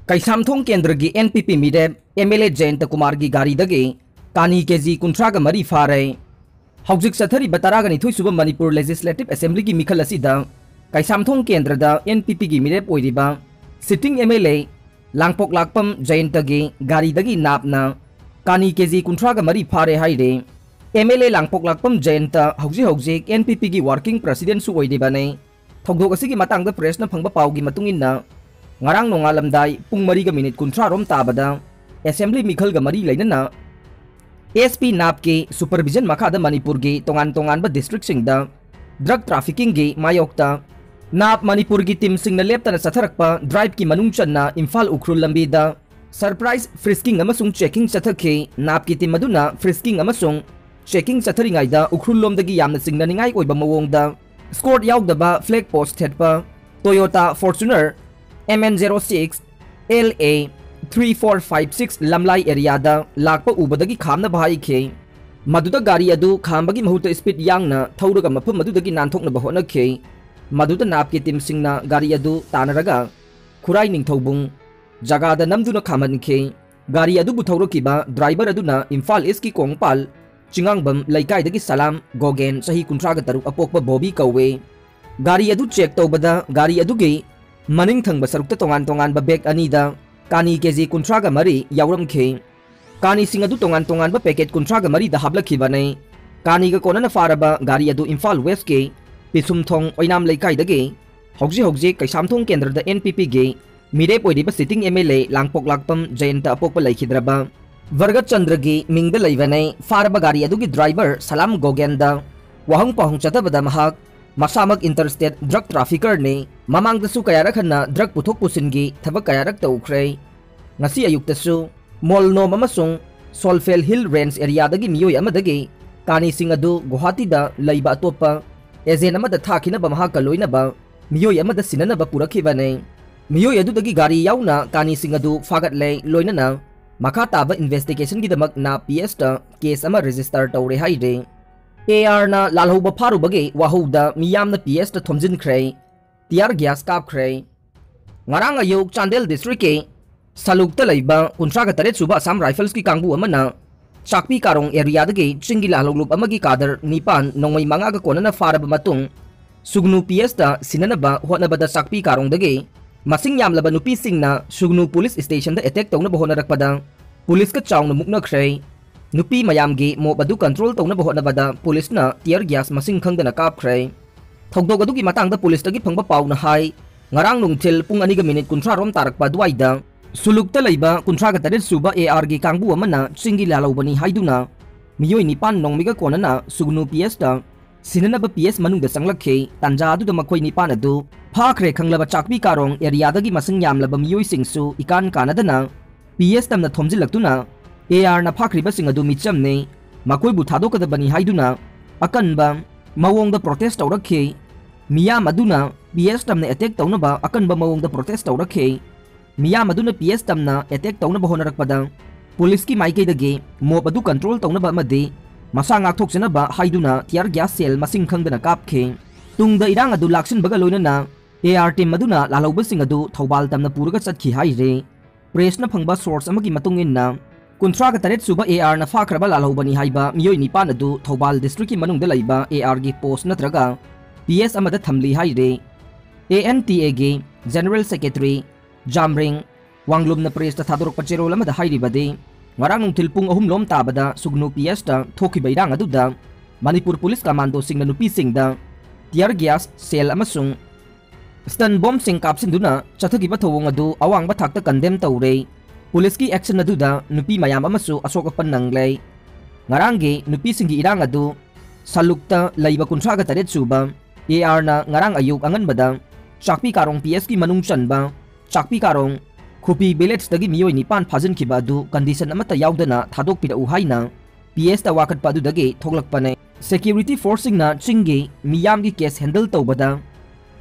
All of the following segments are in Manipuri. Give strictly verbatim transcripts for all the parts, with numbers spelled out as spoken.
ꯀꯩꯁꯥꯝꯊꯣꯡ ꯀꯦꯟꯗ꯭ꯔꯒꯤ NPP ꯃꯤꯔꯦꯞ MLA ꯖꯌꯟꯇ ꯀꯨꯃꯥꯔꯒꯤ ꯒꯥꯔꯤꯗꯒꯤ ꯀꯥꯅꯤ KG ꯀꯨꯟꯊ꯭ꯔꯥꯒ ꯃꯔꯤ ꯐꯥꯔꯦ꯫ ꯍꯧꯖꯤꯛ ꯆꯠꯊꯔꯤꯕ ꯇꯔꯥꯒ ꯅꯤꯊꯣꯏ ꯁꯨꯕ ꯃꯅꯤꯄꯨꯔ Legislative Assemblyꯒꯤ ꯃꯤꯈꯜ ꯑꯁꯤꯗ ꯀꯩꯁꯥꯝꯊꯣꯡ ꯀꯦꯟꯗ꯭ꯔꯗ NPPꯒꯤ ꯃꯤꯔꯦꯞ ꯑꯣꯏꯔꯤꯕ sitting MLA ꯂꯥꯡꯄꯣꯛꯂꯥꯛꯄꯝ ꯖꯌꯟꯇꯒꯤ ꯒꯥꯔꯤꯗꯒꯤ ꯅꯥꯞꯅ ꯀꯥꯅꯤ KG ꯀꯨꯟꯊ꯭ꯔꯥꯒ ꯃꯔꯤ ꯐꯥꯔꯦ ꯍꯥꯏꯔꯤ꯫ MLA ꯂꯥꯡꯄꯣꯛꯂꯥꯛꯄꯝ ꯖꯌꯟꯇ ꯍꯧꯖꯤꯛ ꯍꯧꯖꯤꯛ NPPꯒꯤ working presidentꯁꯨ ꯑꯣꯏꯔꯤꯕꯅꯤ꯫ ꯊꯧꯗꯣꯛ ꯑꯁꯤꯒꯤ ꯃꯇꯥꯡꯗ pressꯅ ꯐꯪꯕ ꯄꯥꯎꯒꯤ ꯃꯇꯨꯡ ꯏꯟꯅ, ꯉꯔꯥꯡ ꯅꯣꯡꯉꯥꯜꯂꯝꯗꯥꯏ ꯄꯨꯡ ꯃꯔꯤꯒ ꯃꯤꯅꯤꯠ ꯀꯨꯟꯊ꯭ꯔꯥ ꯔꯣꯝ ꯇꯥꯕꯗ Assembly ꯃꯤꯈꯜꯒ ꯃꯔꯤ ꯂꯩꯅꯅ SP ꯅꯥꯞꯀꯤ supervision ꯃꯈꯥꯗ ꯃꯅꯤꯄꯨꯔꯒꯤ ꯇꯣꯉꯥꯟ ꯇꯣꯉꯥꯟꯕ districtꯁꯤꯡꯗ drug traffickingꯒꯤ ꯃꯥꯌꯣꯛꯇ ꯅꯥꯞ ꯃꯅꯤꯄꯨꯔꯒꯤ teamꯁꯤꯡꯅ ꯂꯦꯞꯇꯅ ꯆꯠꯊꯔꯛꯄ driveꯀꯤ ꯃꯅꯨꯡ ꯆꯟꯅ ꯏꯝꯐꯥꯜ ꯎꯈ꯭ꯔꯨꯜ ꯂꯝꯕꯤꯗ surprise frisking ꯑꯃꯁꯨꯡ checking ꯆꯠꯊꯈꯤ꯫ ꯅꯥꯞꯀꯤ team ꯑꯗꯨꯅ frisking ꯑꯃꯁꯨꯡ checking ꯆꯠꯊꯔꯤꯉꯩꯗ ꯎꯈ꯭ꯔꯨꯜ ꯂꯣꯝꯗꯒꯤ ꯌꯥꯝꯅ ꯆꯤꯡꯅꯅꯤꯡꯉꯥꯏ ꯑꯣꯏꯕ ꯃꯑꯣꯡꯗ escort ꯌꯥꯎꯗꯕ flag post ꯊꯦꯠꯄ Toyota Fortuner MN zero six LA three four five six ꯂꯝꯂꯥꯏ areaꯗ ꯂꯥꯛꯄ ꯎꯕꯗꯒꯤ ꯈꯥꯝꯅꯕ ꯍꯥꯏꯈꯤ꯫ ꯃꯗꯨꯗ ꯒꯥꯔꯤ ꯑꯗꯨ ꯈꯥꯝꯕꯒꯤ ꯃꯍꯨꯠꯇ speed ꯌꯥꯡꯅ ꯊꯧꯔꯒ ꯃꯐꯝ ꯑꯗꯨꯗꯒꯤ ꯅꯥꯟꯊꯣꯛꯅꯕ ꯍꯣꯠꯅꯈꯤ꯫ ꯃꯗꯨꯗ ꯅꯥꯞꯀꯤ teamꯁꯤꯡꯅ ꯒꯥꯔꯤ ꯑꯗꯨ ꯇꯥꯟꯅꯔꯒ ꯈꯨꯔꯥꯏ ꯅꯤꯡꯊꯧꯕꯨꯡ ꯖꯒꯥꯗ ꯅꯝꯗꯨꯅ ꯈꯥꯝꯍꯟꯈꯤ꯫ ꯒꯥꯔꯤ ꯑꯗꯨꯕꯨ ꯊꯧꯔꯛꯈꯤꯕ driver ꯑꯗꯨꯅ ꯏꯝꯐꯥꯜ Eastꯀꯤ ꯀꯣꯡꯄꯥꯜ ꯆꯤꯉꯥꯡꯕꯝ ꯂꯩꯀꯥꯏꯗꯒꯤ ꯁꯂꯥꯝ ꯒꯣꯒꯦꯟ, ꯆꯍꯤ ꯀꯨꯟꯊ꯭ꯔꯥꯒ ꯇꯔꯨꯛ, ꯑꯄꯣꯛꯄ ꯕꯣꯕꯤ ꯀꯧꯏ꯫ ꯒꯥꯔꯤ ꯑꯗꯨ check ꯇꯧꯕꯗ ꯒꯥꯔꯤ ꯑꯗꯨꯒꯤ ꯃꯅꯤꯡ ꯊꯪꯕ ꯁꯔꯨꯛꯇ ꯇꯣꯉꯥꯟ ꯇꯣꯉꯥꯟꯕ bag ꯑꯅꯤꯗ ꯀꯥꯅꯤ KG ꯀꯨꯟꯊ꯭ꯔꯥꯒ ꯃꯔꯤ ꯌꯥꯎꯔꯝꯈꯤ꯫ ꯀꯥꯅꯤꯁꯤꯡ ꯑꯗꯨ ꯇꯣꯉꯥꯟ ꯇꯣꯉꯥꯟꯕ packet ꯀꯨꯟꯊ꯭ꯔꯥꯒ ꯃꯔꯤꯗ ꯍꯥꯞꯂꯛꯈꯤꯕꯅꯤ꯫ ꯀꯥꯅꯤꯒ ꯀꯣꯟꯅꯅ ꯐꯥꯔꯕ ꯒꯥꯔꯤ ꯑꯗꯨ ꯏꯝꯐꯥꯜ Westꯀꯤ ꯄꯤꯁꯨꯝꯊꯣꯡ ꯑꯣꯏꯅꯥꯝ ꯂꯩꯀꯥꯏꯗꯒꯤ ꯍꯧꯖꯤꯛ ꯍꯧꯖꯤꯛ ꯀꯩꯁꯥꯝꯊꯣꯡ ꯀꯦꯟꯗ꯭ꯔꯗ NPPꯒꯤ ꯃꯤꯔꯦꯞ ꯑꯣꯏꯔꯤꯕ sitting MLA ꯂꯥꯡꯄꯣꯛꯂꯥꯛꯄꯝ ꯖꯌꯟꯇ ꯑꯄꯣꯛꯄ ꯂꯩꯈꯤꯗ꯭ꯔꯕ ꯚꯔꯒꯠ ꯆꯟꯗ꯭ꯔꯒꯤ ꯃꯤꯡꯗ ꯂꯩꯕꯅꯤ꯫ ꯐꯥꯔꯕ ꯒꯥꯔꯤ ꯑꯗꯨꯒꯤ driver ꯁꯂꯥꯝ ꯒꯣꯒꯦꯟꯗ ꯋꯥꯍꯪ ꯄꯥꯎꯍꯪ ꯆꯠꯊꯕꯗ ꯃꯍꯥꯛ ꯃꯁꯥꯃꯛ interstate drug traffickerꯅꯤ, ꯃꯃꯥꯡꯗꯁꯨ ꯀꯌꯥꯔꯛ ꯍꯟꯅ drug ꯄꯨꯊꯣꯛ ꯄꯨꯁꯤꯟꯒꯤ ꯊꯕꯛ ꯀꯌꯥꯔꯛ ꯇꯧꯈ꯭ꯔꯦ꯫ ꯉꯁꯤ ꯑꯌꯨꯛꯇꯁꯨ ꯃꯣꯜꯅꯣꯝ ꯑꯃꯁꯨꯡ ꯁꯣꯜꯐꯦꯜ Hill Range areaꯗꯒꯤ ꯃꯤꯑꯣꯏ ꯑꯃꯗꯒꯤ ꯀꯥꯅꯤꯁꯤꯡ ꯑꯗꯨ ꯒꯨꯋꯥꯍꯥꯇꯤꯗ ꯂꯩꯕ ꯑꯇꯣꯞꯄ agent ꯑꯃꯗ ꯊꯥꯈꯤꯅꯕ ꯃꯍꯥꯛꯀ ꯂꯣꯏꯅꯕ ꯃꯤꯑꯣꯏ ꯑꯃꯗ ꯁꯤꯟꯅꯅꯕ ꯄꯨꯔꯛꯈꯤꯕꯅꯤ꯫ ꯃꯤꯑꯣꯏ ꯑꯗꯨꯗꯒꯤ ꯒꯥꯔꯤ ꯌꯥꯎꯅ ꯀꯥꯅꯤꯁꯤꯡ ꯑꯗꯨ ꯐꯥꯒꯠꯂꯦ, ꯂꯣꯏꯅꯅ ꯃꯈꯥ ꯇꯥꯕ investigationꯒꯤꯗꯃꯛ ꯅꯥꯞ PSꯇ case ꯑꯃ register ꯇꯧꯔꯦ ꯍꯥꯏꯔꯦ꯫ ARꯅ ꯂꯥꯜꯍꯧꯕ ꯐꯥꯔꯨꯕꯒꯤ ꯋꯥꯍꯧꯗ ꯃꯤꯌꯥꯝꯅ PSꯇ ꯊꯣꯝꯖꯤꯟꯈ꯭ꯔꯦ꯫ Tear gas ꯀꯥꯞꯈ꯭ꯔꯦ꯫ ꯉꯔꯥꯡ ꯑꯌꯨꯛ ꯆꯥꯟꯗꯦꯜ ꯗꯤꯁꯇ꯭ꯔꯤꯛꯀꯤ ꯁꯂꯨꯛꯇ ꯂꯩꯕ ꯀꯨꯟꯊ꯭ꯔꯥꯒ ꯇꯔꯦꯠ ꯁꯨꯕ ꯑꯁꯥꯝ ꯔꯥꯏꯐꯜꯁꯀꯤ ꯀꯥꯡꯕꯨ ꯑꯃꯅ ꯆꯥꯛꯄꯤ ꯀꯥꯔꯣꯡ ꯑꯦꯔꯤꯌꯥꯗꯒꯤ ꯆꯤꯡꯒꯤ ꯂꯥꯜꯍꯧꯂꯨꯞ ꯑꯃꯒꯤ ꯀꯥꯗꯔ ꯅꯤꯄꯥꯟ ꯅꯣꯡꯃꯩ ꯃꯉꯥꯒ ꯀꯣꯟꯅꯅ ꯐꯥꯔꯕ ꯃꯇꯨꯡ ꯁꯨꯒꯅꯨ ꯄꯤ ꯑꯦꯁꯇ ꯁꯤꯟꯅꯅꯕ ꯍꯣꯠꯅꯕꯗ ꯆꯥꯛꯄꯤ ꯀꯥꯔꯣꯡꯗꯒꯤ ꯃꯁꯤꯡ ꯌꯥꯝꯂꯕ ꯅꯨꯄꯤꯁꯤꯡꯅ ꯁꯨꯒꯅꯨ ꯄꯨꯂꯤꯁ ꯁ꯭ꯇꯦꯁꯟꯗ ꯑꯦꯇꯦꯛ ꯇꯧꯅꯕ ꯍꯣꯠꯅꯔꯛꯄꯗ ꯄꯨꯂꯤꯁꯀ ꯆꯥꯎꯅ ꯃꯨꯛꯅꯈ꯭ꯔꯦ꯫ ꯅꯨꯄꯤ ꯃꯌꯥꯝꯒꯤ ꯃꯣꯞ ꯑꯗꯨ ꯀꯟꯇ꯭ꯔꯣꯜ ꯇꯧꯅꯕ ꯍꯣꯠꯅꯕꯗ ꯄꯨꯂꯤꯁꯅ ꯇꯤꯌꯔ ꯒ꯭ꯌꯥꯁ ꯃꯁꯤꯡ ꯈꯪꯗꯅ ꯀꯥꯞꯈ꯭ꯔꯦ꯫ ꯊꯧꯗꯣꯛ ꯑꯗꯨꯒꯤ ꯃꯇꯥꯡꯗ ꯄꯨꯂꯤꯁꯇꯒꯤ ꯐꯪꯕ ꯄꯥꯎꯅ ꯍꯥꯏ, ꯉꯔꯥꯡ ꯅꯨꯡꯊꯤꯜ ꯄꯨꯡ ꯑꯅꯤꯒ ꯃꯤꯅꯤꯠ ꯀꯨꯟꯊ꯭ꯔꯥ ꯔꯣꯝ ꯇꯥꯔꯛꯄ ꯑꯗꯨꯋꯥꯏꯗ ꯁꯨꯂꯨꯛꯇ ꯂꯩꯕ ꯀꯨꯟꯊ꯭ꯔꯥꯒ ꯇꯔꯦꯠ ꯁꯨꯕ ꯑꯦ ꯑꯥꯔꯒꯤ ꯀꯥꯡꯕꯨ ꯑꯃꯅ ꯆꯤꯡꯒꯤ ꯂꯥꯜꯍꯧꯕꯅꯤ ꯍꯥꯏꯗꯨꯅ ꯃꯤꯑꯣꯏ ꯅꯤꯄꯥꯟ ꯅꯣꯡꯃꯩꯒ ꯀꯣꯟꯅꯅ ꯁꯨꯒꯅꯨ ꯄꯤ ꯑꯦꯁꯇ ꯁꯤꯟꯅꯅꯕ ꯄꯤ ꯑꯦꯁ ꯃꯅꯨꯡꯗ ꯆꯪꯂꯛꯈꯤ꯫ ꯇꯥꯟꯖꯥ ꯑꯗꯨꯗ ꯃꯈꯣꯏ ꯅꯤꯄꯥꯟ ꯑꯗꯨ ꯐꯥꯈ꯭ꯔꯦ ꯈꯪꯂꯕ ꯆꯥꯛꯄꯤ ꯀꯥꯔꯣꯡ ꯑꯦꯔꯤꯌꯥꯗꯒꯤ ꯃꯁꯤꯡ ꯌꯥꯝꯂꯕ ꯃꯤꯑꯣꯏꯁꯤꯡꯁꯨ ꯏꯀꯥꯟ ꯀꯥꯟꯅꯗꯅ ꯄꯤ ꯑꯦꯁ ꯇꯝꯅ ꯊꯣꯝꯖꯤꯜꯂꯛꯇꯨꯅ ꯑꯦ ꯑꯥꯔꯅ ꯐꯥꯈ꯭ꯔꯤꯕꯁꯤꯡ ꯑꯗꯨ ꯃꯤꯆꯝꯅꯤ, ꯃꯈꯣꯏꯕꯨ ꯊꯥꯗꯣꯛꯀꯗꯕꯅꯤ ꯍꯥꯏꯗꯨꯅ ꯑꯀꯟꯕ ꯃꯑꯣꯡꯗ ꯄ꯭ꯔꯣꯇꯦꯁ ꯇꯧꯔꯛꯈꯤ꯫ ꯃꯤꯌꯥꯝ ꯑꯗꯨꯅ ꯄꯤ ꯑꯦꯁ ꯇꯝꯅ ꯑꯦꯇꯦꯛ ꯇꯧꯅꯕ ꯑꯀꯟꯕ ꯃꯑꯣꯡꯗ ꯄ꯭ꯔꯣꯇꯦꯁ ꯇꯧꯔꯛꯈꯤ꯫ ꯃꯤꯌꯥꯝ ꯑꯗꯨꯅ ꯄꯤ ꯑꯦꯁ ꯇꯝꯅ ꯑꯦꯇꯦꯛ ꯇꯧꯅꯕ ꯍꯣꯠꯅꯔꯛꯄꯗ ꯄꯨꯂꯤꯁꯀꯤ ꯃꯥꯏꯀꯩꯗꯒꯤ ꯃꯣꯞ ꯑꯗꯨ ꯀꯟꯇ꯭ꯔꯣꯜ ꯇꯧꯅꯕ ꯑꯃꯗꯤ ꯃꯁꯥ ꯉꯥꯛꯊꯣꯛꯆꯅꯕ ꯍꯥꯏꯗꯨꯅ ꯇꯤꯌꯔ ꯒ꯭ꯌꯥꯁ ꯁꯦꯜ ꯃꯁꯤꯡ ꯈꯪꯗꯅ ꯀꯥꯞꯈꯤ꯫ ꯇꯨꯡꯗ ꯏꯔꯥꯡ ꯑꯗꯨ ꯂꯥꯛꯁꯤꯟꯕꯒ ꯂꯣꯏꯅꯅ ꯑꯦ ꯑꯥꯔ ꯇꯤꯝ ꯑꯗꯨꯅ ꯂꯥꯜꯍꯧꯕꯁꯤꯡ ꯑꯗꯨ ꯊꯧꯕꯥꯜ ꯇꯝꯅ ꯄꯨꯔꯒ ꯆꯠꯈꯤ ꯍꯥꯏꯔꯤ꯫ ꯄ꯭ꯔꯦꯁꯅ ꯐꯪꯕ ꯁꯣꯔꯁ ꯑꯃꯒꯤ ꯃꯇꯨꯡ ꯏꯟꯅ, ꯀꯨꯟꯊ꯭ꯔꯥꯒ ꯇꯔꯦꯠ ꯁꯨꯕ ꯑꯦ ꯑꯥꯔꯅ ꯐꯥꯈ꯭ꯔꯕ ꯂꯥꯜꯍꯧꯕꯅꯤ ꯍꯥꯏꯕ ꯃꯤꯑꯣꯏ ꯅꯤꯄꯥꯟ ꯑꯗꯨ ꯊꯧꯕꯥꯜ ꯗꯤꯁꯇ꯭ꯔꯤꯛꯀꯤ ꯃꯅꯨꯡꯗ ꯂꯩꯕ ꯑꯦ ꯑꯥꯔꯒꯤ ꯄꯣꯁ ꯅꯠꯇ꯭ꯔꯒ ꯄꯤ ꯑꯦꯁ ꯑꯃꯗ ꯊꯝꯂꯤ ꯍꯥꯏꯔꯤ꯫ ꯑꯦ ꯑꯦꯟ ꯇꯤ ꯑꯦꯒꯤ ꯖꯦꯅꯔꯦꯜ ꯁꯦꯀ꯭ꯔꯦꯇꯔꯤ ꯖꯥꯝꯔꯤꯡ ꯋꯥꯡꯂꯨꯝꯅ ꯄ꯭ꯔꯦꯁꯇ ꯊꯥꯗꯣꯔꯛꯄ ꯆꯦꯔꯣꯜ ꯑꯃꯗ ꯍꯥꯏꯔꯤꯕꯗꯤ, ꯉꯔꯥꯡ ꯅꯨꯡꯊꯤꯜ ꯄꯨꯡ ꯑꯍꯨꯝ ꯂꯣꯝ ꯇꯥꯕꯗ ꯁꯨꯒꯅꯨ ꯄꯤ ꯑꯦꯁꯇ ꯊꯣꯛꯈꯤꯕ ꯏꯔꯥꯡ ꯑꯗꯨꯗ ꯃꯅꯤꯄꯨꯔ ꯄꯨꯂꯤꯁ ꯀꯃꯥꯟꯗꯣꯁꯤꯡꯅ ꯅꯨꯄꯤꯁꯤꯡꯗ ꯇꯤꯌꯔ ꯒ꯭ꯌꯥꯁ ꯁꯦꯜ ꯑꯃꯁꯨꯡ ꯁ꯭ꯇꯟ ꯕꯣꯝꯁꯤꯡ ꯀꯥꯞꯁꯤꯟꯗꯨꯅ ꯆꯠꯊꯈꯤꯕ ꯊꯧꯑꯣꯡ ꯑꯗꯨ ꯑꯋꯥꯡꯕ ꯊꯥꯛꯇ ꯀꯟꯗꯦꯝ ꯇꯧꯔꯦ꯫ ꯄꯨꯂꯤꯁꯀꯤ ꯑꯦꯛꯁꯟ ꯑꯗꯨꯗ ꯅꯨꯄꯤ ꯃꯌꯥꯝ ꯑꯃꯁꯨ ꯑꯁꯣꯛ ꯑꯄꯟ ꯅꯪꯂꯦ꯫ ꯉꯔꯥꯡꯒꯤ ꯅꯨꯄꯤꯁꯤꯡꯒꯤ ꯏꯔꯥꯡ ꯑꯗꯨ ꯁꯂꯨꯛꯇ ꯂꯩꯕ ꯀꯨꯟꯊ꯭ꯔꯥꯒ ꯇꯔꯦꯠ ꯁꯨꯕ ꯑꯦ ꯑꯥꯔꯅ ꯉꯔꯥꯡ ꯑꯌꯨꯛ ꯑꯉꯟꯕꯗ ꯆꯥꯛꯄꯤ ꯀꯥꯔꯣꯡ ꯄꯤ ꯑꯦꯁꯀꯤ ꯃꯅꯨꯡ ꯆꯟꯕ ꯆꯥꯛꯄꯤ ꯀꯥꯔꯣꯡ ꯈꯨꯄꯤ ꯚꯤꯂꯦꯖꯇꯒꯤ ꯃꯤꯑꯣꯏ ꯅꯤꯄꯥꯟ ꯐꯥꯖꯤꯟꯈꯤꯕ ꯑꯗꯨ ꯀꯟꯗꯤꯁꯟ ꯑꯃꯠꯇ ꯌꯥꯎꯗꯅ ꯊꯥꯗꯣꯛꯄꯤꯔꯛꯎ ꯍꯥꯏꯅ ꯄꯤ ꯑꯦꯁꯇ ꯋꯥꯀꯠꯄ ꯑꯗꯨꯗꯒꯤ ꯊꯣꯛꯂꯛꯄꯅꯦ꯫ ꯁꯦꯀ꯭ꯌꯨꯔꯤꯇꯤ ꯐꯣꯔꯁꯁꯤꯡꯅ ꯆꯤꯡꯒꯤ ꯃꯤꯌꯥꯝꯒꯤ ꯀꯦꯁ ꯍꯦꯟꯗꯜ ꯇꯧꯕꯗ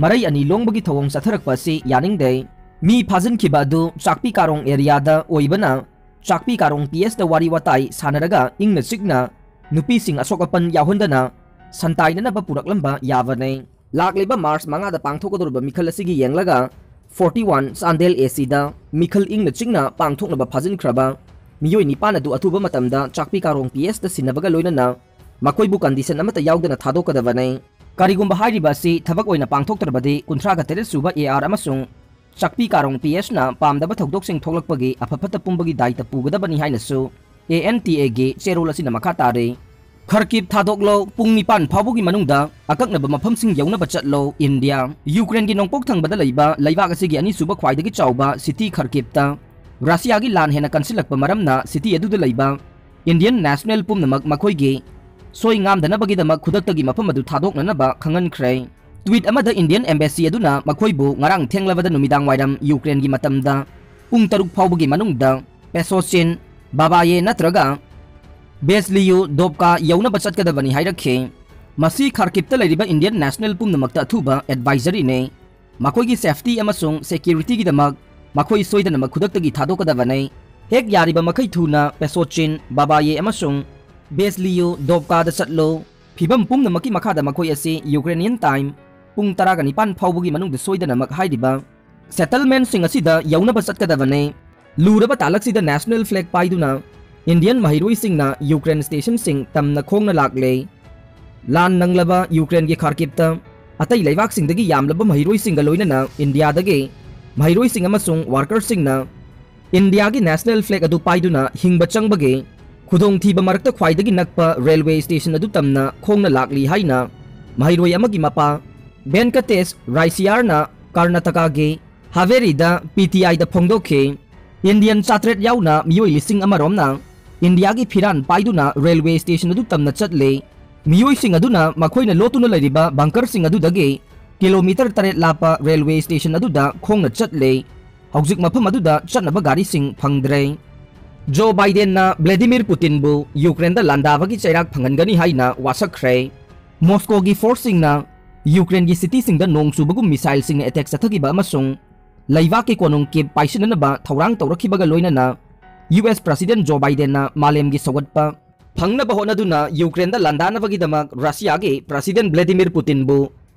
ꯃꯔꯩ ꯑꯅꯤ ꯂꯣꯡꯕꯒꯤ ꯊꯧꯑꯣꯡ ꯆꯠꯊꯔꯛꯄ ꯑꯁꯤ ꯌꯥꯅꯤꯡꯗꯦ꯫ ꯃꯤ ꯐꯥꯖꯤꯟꯈꯤꯕ ꯑꯗꯨ ꯆꯥꯛꯄꯤ ꯀꯥꯔꯣꯡ ꯑꯦꯔꯤꯌꯥꯗ ꯑꯣꯏꯕꯅ ꯆꯥꯛꯄꯤ ꯀꯥꯔꯣꯡ ꯄꯤ ꯑꯦꯁꯇ ꯋꯥꯔꯤ ꯋꯥꯇꯥꯏ ꯁꯥꯟꯅꯔꯒ ꯏꯪꯅ ꯆꯤꯛꯅ ꯅꯨꯄꯤꯁꯤꯡ ꯑꯁꯣꯛ ꯑꯄꯟ ꯌꯥꯎꯍꯟꯗꯅ ꯁꯟꯇꯥꯏꯅꯅꯕ ꯄꯨꯔꯛꯂꯝꯕ ꯌꯥꯕꯅꯦ꯫ ꯂꯥꯛꯂꯤꯕ ꯃꯥꯔꯆ ꯃꯉꯥꯗ ꯄꯥꯡꯊꯣꯛꯀꯗꯧꯔꯤꯕ ꯃꯤꯈꯜ ꯑꯁꯤꯒꯤ ꯌꯦꯡꯂꯒ ꯐꯣꯔꯇꯤ ꯋꯥꯟ ꯆꯥꯟꯗꯦꯜ ꯑꯦ ꯁꯤꯗ ꯃꯤꯈꯜ ꯏꯪꯅ ꯆꯤꯡꯅ ꯄꯥꯡꯊꯣꯛꯅꯕ ꯐꯥꯖꯤꯟꯈ꯭ꯔꯕ ꯃꯤꯑꯣꯏ ꯅꯤꯄꯥꯟ ꯑꯗꯨ ꯑꯊꯨꯕ ꯃꯇꯝꯗ ꯆꯥꯛꯄꯤ ꯀꯥꯔꯣꯡ ꯄꯤ ꯑꯦꯁꯇ ꯁꯤꯟꯅꯕꯒ ꯂꯣꯏꯅꯅ ꯃꯈꯣꯏꯕꯨ ꯀꯟꯗꯤꯁꯟ ꯑꯃꯠꯇ ꯌꯥꯎꯗꯅ ꯊꯥꯗꯣꯛꯀꯗꯕꯅꯤ꯫ ꯀꯔꯤꯒꯨꯝꯕ ꯍꯥꯏꯔꯤꯕ ꯑꯁꯤ ꯊꯕꯛ ꯑꯣꯏꯅ ꯄꯥꯡꯊꯣꯛꯇ꯭ꯔꯕꯗꯤ ꯀꯨꯟꯊ꯭ꯔꯥꯒ ꯇꯔꯦꯠ ꯁꯨꯕ ꯑꯦ ꯑꯥꯔ ꯑꯃꯁꯨꯡ ꯆꯥꯛꯄꯤ ꯀꯥꯔꯣꯡ ꯄꯤ ꯑꯦꯁꯅ ꯄꯥꯝꯗꯕ ꯊꯧꯗꯣꯛꯁꯤꯡ ꯊꯣꯛꯂꯛꯄꯒꯤ ꯑꯐ ꯐꯠꯇ ꯄꯨꯝꯕꯒꯤ ꯗꯥꯏꯇ ꯄꯨꯒꯗꯕꯅꯤ ꯍꯥꯏꯅꯁꯨ ꯑꯦ ꯑꯦꯟ ꯇꯤ ꯑꯦꯒꯤ ꯆꯦꯔꯣꯜ ꯑꯁꯤꯅ ꯃꯈꯥ ꯇꯥꯔꯤ꯫ ꯈꯔꯀꯤꯞ ꯊꯥꯗꯣꯛꯂꯣ, ꯄꯨꯡ ꯅꯤꯄꯥꯟ ꯐꯥꯎꯕꯒꯤ ꯃꯅꯨꯡꯗ ꯑꯀꯛꯅꯕ ꯃꯐꯝꯁꯤꯡ ꯌꯧꯅꯕ ꯆꯠꯂꯣ, ꯏꯟꯗꯤꯌꯥ꯫ ꯌꯨꯀ꯭ꯔꯦꯟꯒꯤ ꯅꯣꯡꯄꯣꯛ ꯊꯪꯕꯗ ꯂꯩꯕ ꯂꯩꯕꯥꯛ ꯑꯁꯤꯒꯤ ꯑꯅꯤꯁꯨꯕ ꯈ꯭ꯋꯥꯏꯗꯒꯤ ꯆꯥꯎꯕ ꯁꯤꯇꯤ ꯈꯔꯀꯤꯞꯇ ꯔꯁꯤꯌꯥꯒꯤ ꯂꯥꯟ ꯍꯦꯟꯅ ꯀꯟꯁꯤꯜꯂꯛꯄ ꯃꯔꯝꯅ ꯁꯤꯇꯤ ꯑꯗꯨꯗ ꯂꯩꯕ ꯏꯟꯗꯤꯌꯟ ꯅꯦꯁꯅꯦꯜ ꯄꯨꯝꯅꯃꯛ ꯃꯈꯣꯏꯒꯤ ꯁꯣꯏ ꯉꯥꯝꯗꯅꯕꯒꯤꯗꯃꯛ ꯈꯨꯗꯛꯇꯒꯤ ꯃꯐꯝ ꯑꯗꯨ ꯊꯥꯗꯣꯛꯅꯅꯕ ꯈꯪꯍꯟꯈ꯭ꯔꯦ꯫ ꯇ꯭ꯋꯤꯠ ꯑꯃꯗ ꯏꯟꯗꯤꯌꯟ ꯑꯦꯝꯕꯦꯁꯤ ꯑꯗꯨꯅ ꯃꯈꯣꯏꯕꯨ ꯉꯔꯥꯡ ꯊꯦꯡꯂꯕꯗ ꯅꯨꯃꯤꯗꯥꯡ ꯋꯥꯏꯔꯝ ꯌꯨꯀ꯭ꯔꯦꯟꯒꯤ ꯃꯇꯝꯗ ꯄꯨꯡ ꯇꯔꯨꯛ ꯐꯥꯎꯕꯒꯤ ꯃꯅꯨꯡꯗ ꯄꯦꯁꯣꯆꯤꯟ, ꯕꯥꯕꯥꯌꯦ ꯅꯠꯇ꯭ꯔꯒ ꯕꯦꯁꯂꯤꯌꯨ ꯗꯣꯞꯀꯥ ꯌꯧꯅꯕ ꯆꯠꯀꯗꯕꯅꯤ ꯍꯥꯏꯔꯛꯈꯤ꯫ ꯃꯁꯤ ꯈꯥꯔꯀꯤꯞꯇ ꯂꯩꯔꯤꯕ ꯏꯟꯗꯤꯌꯟ ꯅꯦꯁꯅꯦꯜ ꯄꯨꯝꯅꯃꯛꯇ ꯑꯊꯨꯕ ꯑꯦꯗꯚꯥꯏꯖꯔꯤꯅꯤ꯫ ꯃꯈꯣꯏꯒꯤ ꯁꯦꯐꯇꯤ ꯑꯃꯁꯨꯡ ꯁꯦꯀ꯭ꯌꯨꯔꯤꯇꯤꯒꯤꯗꯃꯛ ꯃꯈꯣꯏ ꯁꯣꯏꯗꯅꯃꯛ ꯈꯨꯗꯛꯇꯒꯤ ꯊꯥꯗꯣꯛꯀꯗꯕꯅꯤ꯫ ꯍꯦꯛ ꯌꯥꯔꯤꯕ ꯃꯈꯩ ꯊꯨꯅ ꯄꯦꯁꯣꯆꯤꯟ, ꯕꯥꯕꯥꯌꯦ ꯑꯃꯁꯨꯡ ꯕꯦꯁꯂꯤꯌꯨ ꯗꯣꯞꯀꯥꯗ ꯆꯠꯂꯨ꯫ ꯐꯤꯚꯝ ꯄꯨꯝꯅꯃꯛꯀꯤ ꯃꯈꯥꯗ ꯃꯈꯣꯏ ꯑꯁꯤ ꯌꯨꯀ꯭ꯔꯦꯅꯤꯌꯟ ꯇꯥꯏꯝ ꯄꯨꯡ ꯇꯔꯥꯒ ꯅꯤꯄꯥꯟ ꯐꯥꯎꯕꯒꯤ ꯃꯅꯨꯡꯗ ꯁꯣꯏꯗꯅꯃꯛ ꯍꯥꯏꯔꯤꯕ ꯁꯦꯇꯜꯃꯦꯟꯠꯁꯤꯡ ꯑꯁꯤꯗ ꯌꯧꯅꯕ ꯆꯠꯀꯗꯕꯅꯤ꯫ ꯂꯨꯔꯕ ꯇꯥꯂꯛꯁꯤꯗ ꯅꯦꯁꯅꯦꯜ ꯐ꯭ꯂꯦꯒ ꯄꯥꯏꯗꯨꯅ ꯏꯟꯗꯤꯌꯟ ꯃꯍꯩꯔꯣꯏꯁꯤꯡꯅ ꯌꯨꯀ꯭ꯔꯦꯟ ꯁ꯭ꯇꯦꯁꯟꯁꯤꯡ ꯇꯝꯅ ꯈꯣꯡꯅ ꯂꯥꯛꯂꯦ꯫ ꯂꯥꯟ ꯅꯪꯂꯕ ꯌꯨꯀ꯭ꯔꯦꯟꯒꯤ ꯈꯥꯔꯀꯤꯞꯇ ꯑꯇꯩ ꯂꯩꯕꯥꯛꯁꯤꯡꯗꯒꯤ ꯌꯥꯝꯂꯕ ꯃꯍꯩꯔꯣꯏꯁꯤꯡꯒ ꯂꯣꯏꯅꯅ ꯏꯟꯗꯤꯌꯥꯗꯒꯤ ꯃꯍꯩꯔꯣꯏꯁꯤꯡ ꯑꯃꯁꯨꯡ ꯋꯥꯔꯀꯔꯁꯤꯡꯅ ꯏꯟꯗꯤꯌꯥꯒꯤ ꯅꯦꯁꯅꯦꯜ ꯐ꯭ꯂꯦꯒ ꯑꯗꯨ ꯄꯥꯏꯗꯨꯅ ꯍꯤꯡꯕ ꯆꯪꯕꯒꯤ ꯈꯨꯗꯣꯡꯊꯤꯕ ꯃꯔꯛꯇ ꯈ꯭ꯋꯥꯏꯗꯒꯤ ꯅꯛꯄ ꯔꯦꯜꯋꯦ ꯁ꯭ꯇꯦꯁꯟ ꯑꯗꯨ ꯇꯝꯅ ꯈꯣꯡꯅ ꯂꯥꯛꯂꯤ ꯍꯥꯏꯅ ꯃꯍꯩꯔꯣꯏ ꯑꯃꯒꯤ ꯃꯄꯥ ꯚꯦꯟꯀꯇꯦꯁ ꯔꯥꯏꯁꯤꯌꯥꯔꯅ ꯀꯔꯅꯥꯇꯀꯥꯒꯤ ꯍꯥꯚꯦꯔꯤꯗ ꯄꯤ ꯇꯤ ꯑꯥꯏꯗ ꯐꯣꯡꯗꯣꯛꯈꯤ꯫ ꯏꯟꯗꯤꯌꯟ ꯆꯥꯇ꯭ꯔꯦꯠ ꯌꯥꯎꯅ ꯃꯤꯑꯣꯏ ꯂꯤꯁꯤꯡ ꯑꯃꯔꯣꯝꯅ ꯏꯟꯗꯤꯌꯥꯒꯤ ꯐꯤꯔꯥꯟ ꯄꯥꯏꯗꯨꯅ ꯔꯦꯜꯋꯦ ꯁ꯭ꯇꯦꯁꯟ ꯑꯗꯨ ꯇꯝꯅ ꯆꯠꯂꯤ꯫ ꯃꯤꯑꯣꯏꯁꯤꯡ ꯑꯗꯨꯅ ꯃꯈꯣꯏꯅ ꯂꯣꯠꯇꯨꯅ ꯂꯩꯔꯤꯕ ꯕꯪꯀꯔꯁꯤꯡ ꯑꯗꯨꯗꯒꯤ ꯀꯤꯂꯣꯃꯤꯇꯔ ꯇꯔꯦꯠ ꯂꯥꯞꯄ ꯔꯦꯜꯋꯦ ꯁ꯭ꯇꯦꯁꯟ ꯑꯗꯨꯗ ꯈꯣꯡꯅ ꯆꯠꯂꯤ꯫ ꯍꯧꯖꯤꯛ ꯃꯐꯝ ꯑꯗꯨꯗ ꯆꯠꯅꯕ ꯒꯥꯔꯤꯁꯤꯡ ꯐꯪꯗ꯭ꯔꯦ꯫ ꯖꯣ ꯕꯥꯏꯗꯦꯟꯅ ꯚ꯭ꯂꯦꯗꯤꯃꯤꯔ ꯄꯨꯇꯤꯟꯕꯨ ꯌꯨꯀ꯭ꯔꯦꯟꯗ ꯂꯥꯟꯗꯥꯕꯒꯤ ꯆꯩꯔꯥꯛ ꯐꯪꯍꯟꯒꯅꯤ ꯍꯥꯏꯅ ꯋꯥꯁꯛꯈ꯭ꯔꯦ꯫ ꯃꯣꯁꯀꯣꯒꯤ ꯐꯣꯔꯁꯁꯤꯡꯅ ꯌꯨꯀ꯭ꯔꯦꯟꯒꯤ ꯁꯤꯇꯤꯁꯤꯡꯗ ꯅꯣꯡ ꯆꯨꯕꯒꯨꯝ ꯃꯤꯁꯥꯏꯜꯁꯤꯡꯅ ꯑꯦꯇꯦꯛ ꯆꯠꯊꯈꯤꯕ ꯑꯃꯁꯨꯡ ꯂꯩꯕꯥꯛꯀꯤ ꯀꯣꯅꯨꯡ ꯀꯤꯞ ꯄꯥꯏꯁꯤꯟꯅꯅꯕ ꯊꯧꯔꯥꯡ ꯇꯧꯔꯛꯈꯤꯕꯒ ꯂꯣꯏꯅꯅ ꯌꯨ ꯑꯦꯁ ꯄ꯭ꯔꯁꯤꯗꯦꯟ ꯖꯣ ꯕꯥꯏꯗꯦꯟꯅ ꯃꯥꯂꯦꯝꯒꯤ ꯁꯧꯒꯠꯄ ꯐꯪꯅꯕ ꯍꯣꯠꯅꯗꯨꯅ ꯌꯨꯀ꯭ꯔꯦꯟꯗ ꯂꯥꯟꯗꯥꯅꯕꯒꯤꯗꯃꯛ ꯔꯁꯤꯌꯥꯒꯤ ꯄ꯭ꯔꯁꯤꯗꯦꯟ ꯚ꯭ꯂꯦꯗꯤꯃꯤꯔ ꯄꯨꯇꯤꯟꯕꯨ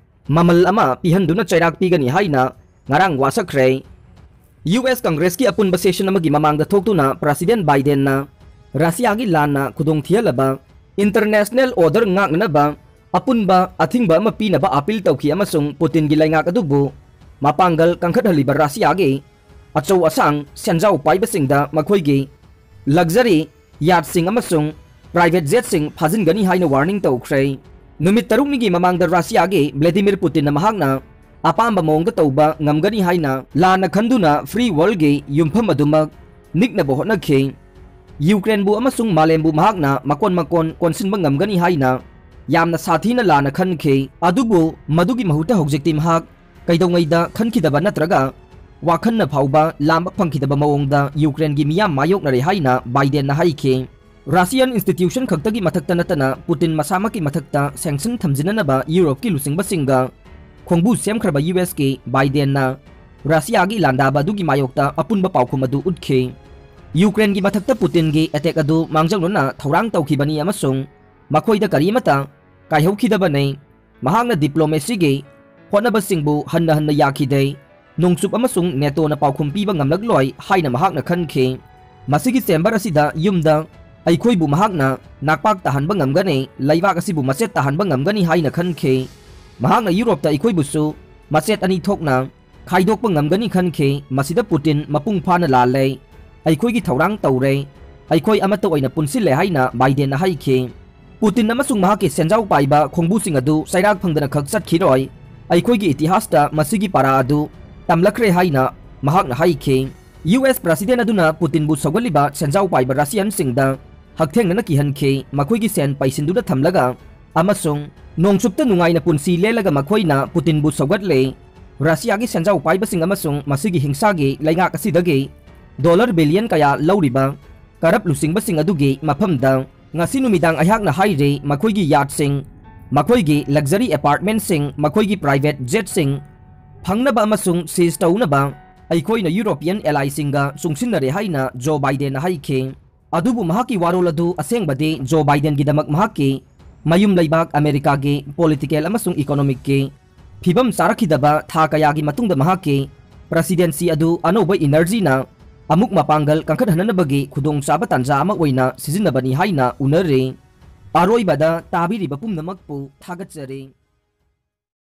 ꯃꯃꯜ ꯑꯃ ꯄꯤꯍꯟꯗꯨꯅ ꯆꯩꯔꯥꯛ ꯄꯤꯒꯅꯤ ꯍꯥꯏꯅ ꯉꯔꯥꯡ ꯋꯥꯁꯛꯈ꯭ꯔꯦ꯫ ꯌꯨ ꯑꯦꯁ ꯀꯪꯒ꯭ꯔꯦꯁꯀꯤ ꯑꯄꯨꯟꯕ ꯁꯦꯁꯟ ꯑꯃꯒꯤ ꯃꯃꯥꯡꯗ ꯊꯣꯛꯇꯨꯅ ꯄ꯭ꯔꯁꯤꯗꯦꯟ ꯕꯥꯏꯗꯦꯟꯅ ꯔꯁꯤꯌꯥꯒꯤ ꯂꯥꯟꯅ ꯈꯨꯗꯣꯡꯊꯤꯍꯜꯂꯕ ꯏꯟꯇꯔꯅꯦꯁꯅꯦꯜ ꯑꯣꯔꯗꯔ ꯉꯥꯛꯅꯅꯕ ꯑꯄꯨꯟꯕ ꯑꯊꯤꯡꯕ ꯑꯃ ꯄꯤꯅꯕ ꯑꯥꯄꯤꯜ ꯇꯧꯈꯤ ꯑꯃꯁꯨꯡ ꯄꯨꯇꯤꯟꯒꯤ ꯂꯩꯉꯥꯛ ꯑꯗꯨꯕꯨ ꯃꯄꯥꯡꯒꯜ ꯀꯟꯈꯠꯍꯜꯂꯤꯕ ꯔꯁꯤꯌꯥꯒꯤ ꯑꯆꯧ ꯑꯁꯥꯡ ꯁꯦꯟꯖꯥꯎ ꯄꯥꯏꯕꯁꯤꯡꯗ ꯃꯈꯣꯏꯒꯤ ꯂꯛꯖꯔꯤ ꯌꯥꯠꯁꯤꯡ ꯑꯃꯁꯨꯡ ꯄ꯭ꯔꯥꯏꯚꯦꯠ ꯖꯦꯠꯁꯤꯡ ꯐꯥꯖꯤꯟꯒꯅꯤ ꯍꯥꯏꯅ ꯋꯥꯔꯅꯤꯡ ꯇꯧꯈ꯭ꯔꯦ꯫ ꯅꯨꯃꯤꯠ ꯇꯔꯨꯛꯅꯤꯒꯤ ꯃꯃꯥꯡꯗ ꯔꯁꯤꯌꯥꯒꯤ ꯚ꯭ꯂꯦꯗꯤꯃꯤꯔ ꯄꯨꯇꯤꯟꯅ ꯃꯍꯥꯛꯅ ꯑꯄꯥꯝꯕ ꯃꯑꯣꯡꯗ ꯇꯧꯕ ꯉꯝꯒꯅꯤ ꯍꯥꯏꯅ ꯂꯥꯟꯅ ꯈꯟꯗꯨꯅ ꯐ꯭ꯔꯤ ꯋꯥꯔꯜꯒꯤ ꯌꯨꯝꯐꯝ ꯑꯗꯨꯃꯛ ꯅꯤꯛꯅꯕ ꯍꯣꯠꯅꯈꯤ꯫ ꯌꯨꯀ꯭ꯔꯦꯟꯕꯨ ꯑꯃꯁꯨꯡ ꯃꯥꯂꯦꯝꯕꯨ ꯃꯍꯥꯛꯅ ꯃꯀꯣꯟ ꯃꯀꯣꯟ ꯀꯣꯟꯁꯤꯟꯕ ꯉꯝꯒꯅꯤ ꯍꯥꯏꯅ ꯌꯥꯝꯅ ꯁꯥꯊꯤꯅ ꯂꯥꯟꯅ ꯈꯟꯈꯤ꯫ ꯑꯗꯨꯕꯨ ꯃꯗꯨꯒꯤ ꯃꯍꯨꯠꯇ ꯍꯧꯖꯤꯛꯇꯤ ꯃꯍꯥꯛ ꯀꯩꯗꯧꯉꯩꯗ ꯈꯟꯈꯤꯗꯕ ꯅꯠꯇ꯭ꯔꯒ ꯋꯥꯈꯟꯅ ꯐꯥꯎꯕ ꯂꯥꯝꯕ ꯐꯪꯈꯤꯗꯕ ꯃꯑꯣꯡꯗ ꯌꯨꯀ꯭ꯔꯦꯟꯒꯤ ꯃꯤꯌꯥꯝ ꯃꯥꯌꯣꯛꯅꯔꯦ ꯍꯥꯏꯅ ꯕꯥꯏꯗꯦꯟꯅ ꯍꯥꯏꯈꯤ꯫ ꯔꯁꯤꯌꯥꯟ ꯏꯟꯁꯇꯤꯇ꯭ꯌꯨꯁꯟ ꯈꯛꯇꯒꯤ ꯃꯊꯛꯇ ꯅꯠꯇꯅ ꯄꯨꯇꯤꯟ ꯃꯁꯥꯃꯛꯀꯤ ꯃꯊꯛꯇ ꯁꯦꯡꯁꯟ ꯊꯝꯖꯤꯟꯅꯅꯕ ꯌꯨꯔꯣꯞꯀꯤ ꯂꯨꯆꯤꯡꯕꯁꯤꯡꯒ ꯈꯣꯡꯕꯨ ꯁꯦꯝꯈ꯭ꯔꯕ ꯌꯨ ꯑꯦꯁꯀꯤ ꯕꯥꯏꯗꯦꯟꯅ ꯔꯁꯤꯌꯥꯒꯤ ꯂꯥꯟꯗꯥꯕ ꯑꯗꯨꯒꯤ ꯃꯥꯌꯣꯛꯇ ꯑꯄꯨꯟꯕ ꯄꯥꯎꯈꯨꯝ ꯑꯗꯨ ꯎꯠꯈꯤ꯫ ꯌꯨꯀ꯭ꯔꯦꯟꯒꯤ ꯃꯊꯛꯇ ꯄꯨꯇꯤꯟꯒꯤ ꯑꯦꯇꯦꯛ ꯑꯗꯨ ꯃꯥꯡꯖꯧꯅꯅ ꯊꯧꯔꯥꯡ ꯇꯧꯈꯤꯕꯅꯤ ꯑꯃꯁꯨꯡ ꯃꯈꯣꯏꯗ ꯀꯔꯤꯃꯠꯇ ꯀꯥꯏꯍꯧꯈꯤꯗꯕꯅꯤ꯫ ꯃꯍꯥꯛꯅ ꯗꯤꯄ꯭ꯂꯣꯃꯦꯁꯤꯒꯤ ꯍꯣꯠꯅꯕꯁꯤꯡꯕꯨ ꯍꯟꯅ ꯍꯟꯅ ꯌꯥꯈꯤꯗꯦ꯫ ꯅꯣꯡꯆꯨꯞ ꯑꯃꯁꯨꯡ ꯅꯦꯇꯣꯅ ꯄꯥꯎꯈꯨꯝ ꯄꯤꯕ ꯉꯝꯂꯛꯂꯣꯏ ꯍꯥꯏꯅ ꯃꯍꯥꯛꯅ ꯈꯟꯈꯤ꯫ ꯃꯁꯤꯒꯤ ꯆꯦꯝꯕꯔ ꯑꯁꯤꯗ ꯌꯨꯝꯗ ꯑꯩꯈꯣꯏꯕꯨ ꯃꯍꯥꯛꯅ ꯅꯥꯛꯄꯥꯛ ꯇꯥꯍꯟꯕ ꯉꯝꯒꯅꯤ, ꯂꯩꯕꯥꯛ ꯑꯁꯤꯕꯨ ꯃꯆꯦꯠ ꯇꯥꯍꯟꯕ ꯉꯝꯒꯅꯤ ꯍꯥꯏꯅ ꯈꯟꯈꯤ꯫ ꯃꯍꯥꯛꯅ ꯌꯨꯔꯣꯞꯇ ꯑꯩꯈꯣꯏꯕꯨꯁꯨ ꯃꯆꯦꯠ ꯑꯅꯤ ꯊꯣꯛꯅ ꯈꯥꯏꯗꯣꯛꯄ ꯉꯝꯒꯅꯤ ꯈꯟꯈꯤ꯫ ꯃꯁꯤꯗ ꯄꯨꯇꯤꯟ ꯃꯄꯨꯡ ꯐꯥꯅ ꯂꯥꯜꯂꯦ꯫ ꯑꯩꯈꯣꯏꯒꯤ ꯊꯧꯔꯥꯡ ꯇꯧꯔꯦ꯫ ꯑꯩꯈꯣꯏ ꯑꯃꯠꯇ ꯑꯣꯏꯅ ꯄꯨꯟꯁꯤꯜꯂꯦ ꯍꯥꯏꯅ ꯕꯥꯏꯗꯦꯟꯅ ꯍꯥꯏꯈꯤ꯫ ꯄꯨꯇꯤꯟ ꯑꯃꯁꯨꯡ ꯃꯍꯥꯛꯀꯤ ꯁꯦꯟꯖꯥꯎ ꯄꯥꯏꯕ ꯈꯣꯡꯕꯨꯁꯤꯡ ꯑꯗꯨ ꯆꯩꯔꯥꯛ ꯐꯪꯗꯅ ꯈꯛ ꯆꯠꯈꯤꯔꯣꯏ꯫ ꯑꯩꯈꯣꯏꯒꯤ ꯏꯇꯤꯍꯥꯁꯇ ꯃꯁꯤꯒꯤ ꯄꯥꯔꯥ ꯑꯗꯨ ꯇꯝꯂꯛꯈ꯭ꯔꯦ ꯍꯥꯏꯅ ꯃꯍꯥꯛꯅ ꯍꯥꯏꯈꯤ꯫ ꯌꯨ ꯑꯦꯁ ꯄ꯭ꯔꯁꯤꯗꯦꯟ ꯑꯗꯨꯅ ꯄꯨꯇꯤꯟꯕꯨ ꯁꯧꯒꯠꯂꯤꯕ ꯁꯦꯟꯖꯥꯎ ꯄꯥꯏꯕ ꯔꯁꯤꯌꯟꯁꯤꯡꯗ ꯍꯛꯊꯦꯡꯅꯅ ꯀꯤꯍꯟꯈꯤ, ꯃꯈꯣꯏꯒꯤ ꯁꯦꯟ ꯄꯩꯁꯤꯟꯗꯨꯅ ꯊꯝꯂꯒ ꯑꯃꯁꯨꯡ ꯅꯣꯡꯆꯨꯞꯇ ꯅꯨꯡꯉꯥꯏꯅ ꯄꯨꯟꯁꯤ ꯂꯦꯜꯂꯒ ꯃꯈꯣꯏꯅ ꯄꯨꯇꯤꯟꯕꯨ ꯁꯧꯒꯠꯂꯦ꯫ ꯔꯁꯤꯌꯥꯒꯤ ꯁꯦꯟꯖꯥꯎ ꯄꯥꯏꯕꯁꯤꯡ ꯑꯃꯁꯨꯡ ꯃꯁꯤꯒꯤ ꯍꯤꯡꯁꯥꯒꯤ ꯂꯩꯉꯥꯛ ꯑꯁꯤꯗꯒꯤ ꯗꯣꯂꯔ ꯕꯤꯂꯤꯌꯟ ꯀꯌꯥ ꯂꯧꯔꯤꯕ ꯀꯔꯞ ꯂꯨꯆꯤꯡꯕꯁꯤꯡ ꯑꯗꯨꯒꯤ ꯃꯐꯝꯗ ꯉꯁꯤ ꯅꯨꯃꯤꯗꯥꯡ ꯑꯩꯍꯥꯛꯅ ꯍꯥꯏꯔꯤ, ꯃꯈꯣꯏꯒꯤ ꯌꯥꯠꯁꯤꯡ, ꯃꯈꯣꯏꯒꯤ ꯂꯛꯖꯔꯤ ꯑꯦꯄꯥꯔꯠꯃꯦꯟꯠꯁꯤꯡ, ꯃꯈꯣꯏꯒꯤ ꯄ꯭ꯔꯥꯏꯚꯦꯠ ꯖꯦꯠꯁꯤꯡ ꯐꯪꯅꯕ ꯑꯃꯁꯨꯡ ꯁꯤꯖ ꯇꯧꯅꯕ ꯑꯩꯈꯣꯏꯅ ꯌꯨꯔꯣꯄꯤꯌꯟ ꯑꯦꯂꯥꯏꯁꯤꯡꯒ ꯆꯨꯡꯁꯤꯟꯅꯔꯦ ꯍꯥꯏꯅ ꯖꯣ ꯕꯥꯏꯗꯦꯟꯅ ꯍꯥꯏꯈꯤ꯫ ꯑꯗꯨꯕꯨ ꯃꯍꯥꯛꯀꯤ ꯋꯥꯔꯣꯜ ꯑꯗꯨ ꯑꯁꯦꯡꯕꯗꯤ ꯖꯣ ꯕꯥꯏꯗꯦꯟꯒꯤꯗꯃꯛ ꯃꯍꯥꯛꯀꯤ ꯃꯌꯨꯝ ꯂꯩꯕꯥꯛ ꯑꯃꯦꯔꯤꯀꯥꯒꯤ ꯄꯣꯂꯤꯇꯤꯀꯦꯜ ꯑꯃꯁꯨꯡ ꯏꯀꯣꯅꯣꯃꯤꯛꯀꯤ ꯐꯤꯕꯝ ꯆꯥꯔꯛꯈꯤꯗꯕ ꯊꯥ ꯀꯌꯥꯒꯤ ꯃꯇꯨꯡꯗ ꯃꯍꯥꯛꯀꯤ presidency ꯑꯗꯨ ꯑꯅꯧꯕ energyꯅ ꯑꯃꯨꯛ ꯃꯄꯥꯡꯒꯜ ꯀꯟꯈꯠꯍꯟꯅꯕꯒꯤ ꯈꯨꯗꯣꯡꯆꯥꯕ ꯇꯥꯟꯖꯥ ꯑꯃ ꯑꯣꯏꯅ ꯁꯤꯖꯤꯟꯅꯕꯅꯤ ꯍꯥꯏꯅ ꯎꯅꯔꯦ꯫ ꯑꯔꯣꯏꯕꯗ ꯇꯥꯕꯤꯔꯤꯕ ꯄꯨꯝꯅꯃꯛꯄꯨ ꯊꯥꯒꯠꯆꯔꯤ꯫